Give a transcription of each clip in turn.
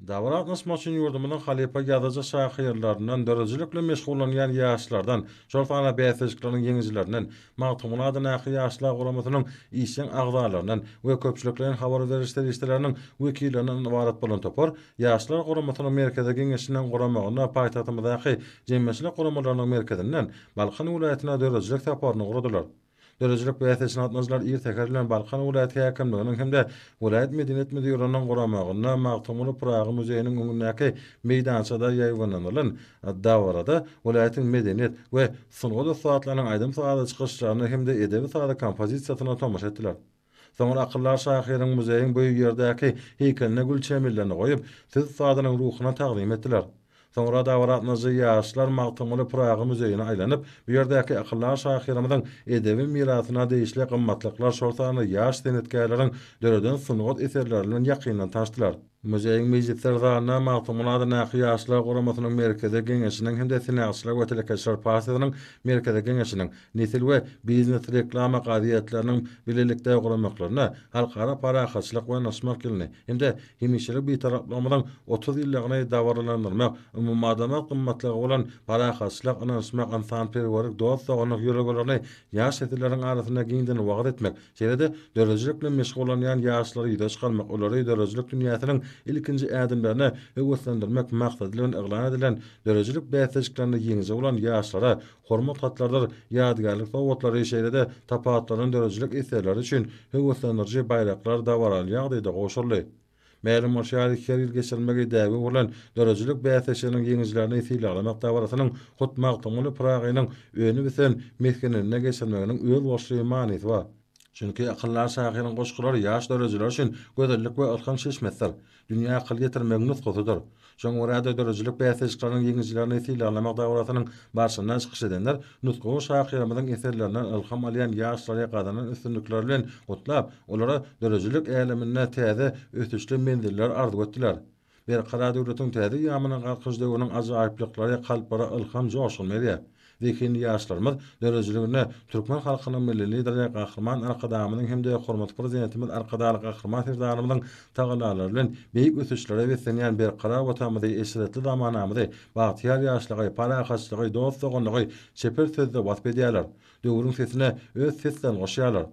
Dabara gatnaşmak üçin ýurdumyzyň halypa ýazyjy-şahyrlaryndan, döredijilik bilen meşgullanýan ýaşlardan, şol sanda bäsleşikleriň ýeňijilerinden, Magtymguly adyndaky Ýaşlar guramasynyň işjeň agzalaryndan we köpçülikleýin habar beriş serişdeleriniň wekillerinden ybarat bolan topar Ýaşlar guramasynyň Merkezi Geňeşiniň guramagynda paýtagtymyzdaky Jemgyýetçilik guramalarynyň merkezinden Balkan welaýatyna döredijilik saparyny guradylar. Döredijilik bäsleşigine gatnaşyjylar ir säher bilen Balkan welaýat häkimliginiň hem-de welaýat medeniýet müdirliginiň guramagynda Magtymguly Pyragy muzeýiniň öňündäki meýdançada ýaýbaňlanylan dabarada welaýatyň medeniýet we sungat ussatlarynyň aýdym-sazly çykyşlaryna hem-de edebi-sazly kompozisiýasyna tomaşa etdiler. Soňra akyldar şahyryň muzeýiň bu ýerdäki heýkeline gül çemenlerini goýup, söz ussadynyň ruhuna tagzym etdiler. Soňra dabara gatnaşyjy ýaşlar Magtymguly Pyragy muzeýine aýlanyp, bu ýerdäki akyldar şahyrymyzyň edebi mirasyna degişli gymmatlyklar, şol sanda ýaş senetkärleriň döreden sungat eserleri bilen ýakyndan tanyşdylar. Muzeýiň mejlisler zalynda Magtymguly adyndaky Ýaşlar guramasynyň Merkezi Geňeşiniň hem-de Senagatçylar we telekeçiler partiýasynyň Merkezi Geňeşiniň Nesil we Biznes reklama gazetleriniň bilelikde guramaklarynda Halkara parahatçylyk we ynanyşmak ýylyny hem-de hemişelik Bitaraplygymyzyň 30 ýyllygyny dabaralandyrmak, umumadamzat gymmatlygy bolan parahatçylyk, ynanyşmak, ynsanperwerlik, dost-doganlyk ýörelgelerini ýaş nesilleriň arasynda giňden wagyz etmek, şeýle-de döredijilik bilen meşgullanýan ýaşlary ýüze çykarmak, olary döredijilik dünýäsiniň ilkinji ädimlerine höweslendirmek maksady bilen yglan edilen döredijilik bäsleşiklerinde ýeňiji bolan ýaşlara Hormat hatlarydyr ýadygärlik sowgatlary, şeýle-de tapawutlanan döredijilik eserleri üçin höweslendiriji baýraklar dabaraly ýagdaýda gowşuryldy. Mälim bolşy ýaly, her ýyl geçirilmegi däbe öwrülen döredijilik bäsleşiginiň ýeňijilerini sylaglamak dabarasynyň hut Magtymguly Pyragynyň önüp-ösen mesgeninde geçirilmeginiň özboluşly manysy bar. Çünki akyldar şahyryň goşgulary ýaş döredijiler üçin gözellik we ylham çeşmesidir, dünýä akyl ýetirmegiň nusgasydyr. Şoňa görä-de, döredijilik bäsleşikleriniň ýeňijilerini sylaglamak dabarasynyň barşynda çykyş edenler nusgawy şahyrymyzyň eserlerinden ylham alýan ýaşlary gazanan üstünlikleri bilen gutlap, olara döredijilik äleminde täze ösüşli menziller arzuw etdiler. Berkarar döwletiň täze eýýamynyň Galkynyş döwrüniň ajaýyplyklary kalplara ylham, joşgun berýär. Zehinli ýaşlarymyz döredijiliginde türkmen halkynyň Milli Lideri Gahryman Arkadagymyzyň hem-de hormatly Prezidentimiz Arkadagly Gahryman Serdarymyzyň tagallalary bilen beýik ösüşlere beslenýän berkarar Watanymyzy, eşretli zamanamyzy, bagtyýar ýaşlygy, parahatçylygy, dost-doganlygy çeper sözde wasp edýärler. Döwrüň sesine öz seslerini goşýarlar.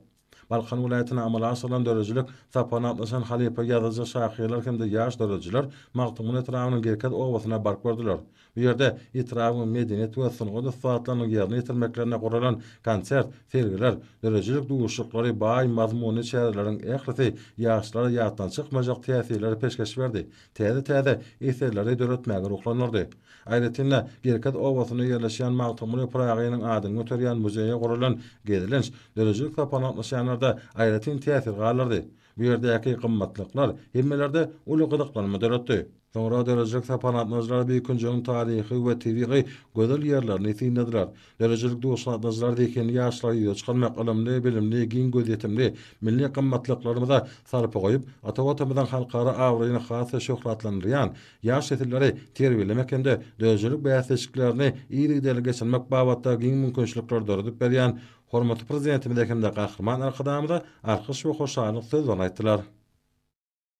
Balkan welaýatyna amala aşyrylan döredijilik saparyna gatnaşan halypa ýazyjy-şahyrlar hem-de ýaş döredijiler Magtymguly etrabynyň Gerkez obasyna baryp gördüler. Bu ýerde etrabyň medeniýet we sungat ussatlarynyň ýerine ýetirmeklerinde guralan konsert, sergiler, döredijilik duşuşyklary baý mazmunly çäreleriň ählisi ýaşlara ýatdan çykmajak täsirleri peşgeş berdi, täze-täze eserleri döretmäge ruhlandyrdy. Aýratyn-da, Gerkez obasynda ýerleşýän Magtymguly Pyragynyň adyny göterýän muzeýe guralan gezelenç döredijilik saparyna gatnaşýanlarda aýratyn täsir galdyrdy. Bu ýerdäki gymmatlyklar hemmelerde uly gyzyklanma döretdi. Soňra döredijilik saparyna gatnaşyjylar bu künjegiň taryhy we tebigy gözel ýerlerini synladylar. Döredijilik duşuşygyna gatnaşyjylar zehinli ýaşlary ýüze çykarmak, ylymly, bilimli, giň gözýetimli, milli gymmatlyklarymyza sarpa goýup, ata Watanymyzyň halkara abraýyny has-da şöhratlandyrýan ýaş nesilleri terbiýelemek hem-de döredijilik bäsleşiklerini yzygiderli geçirmek babatda giň mümkinçilikleri döredip berýän hormatly Prezidentimize hem-de Gahryman Arkadagymyza alkyş we hoşallyk sözlerini aýtdylar.